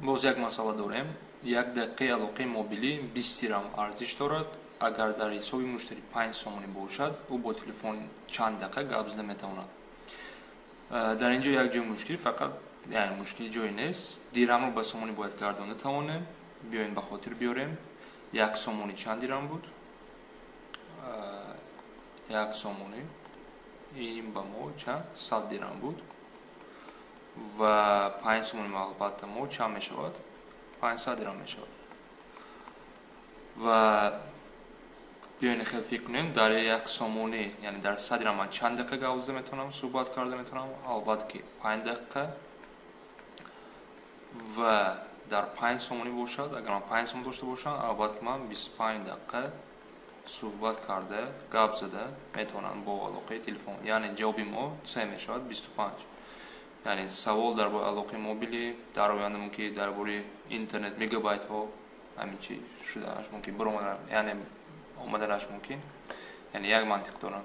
Боз як масъала дорем. 1 дақиқаи алоқаи мобилӣ 20 дирам арзиш дорад. Агар дар ҳисоби муштарӣ 5 сомонӣ бошад, ӯ бо телефон чанд дақиқа гап зада метавонад? Дар ин ҷо як ҷои мушкил фақат, яъне мушкили ҷое нест, дирамро ба сомонӣ бояд гардонда тавонем. Биёем, ба хотир биёрем, 1 сомонӣ чанд дирам буд? 1 сомонӣ ин ба мо чанд? 100 дирам буд. Ва 5 сомонӣ, албатта, мо чанд мешавад? 500 дирам мешавад. Ва биёед, хел фикр кунем: дар 1 сомонӣ, яъне дар 100 дирам, ман чанд дақиқа гап зада метавонам, суҳбат карда метавонам? Албатта ки, 5 дақиқа. Ва дар 5 сомонӣ бошад, агар ман 5 сом дошта бошам, албатта ки ман 25 дақиқа суҳбат карда, гап зада метавонам бо алоқаи телефон. Яъне ҷавоби мо С мешавад, 25. Яъне савол дар бораи алоқаи мобилӣ, дар оянда мумкин дар бораи интернет мегабайтҳо, ҳамин чи шуданаш мумкин, биромадан, яъне омаданаш мумкин, яъне як мантиқ доранд.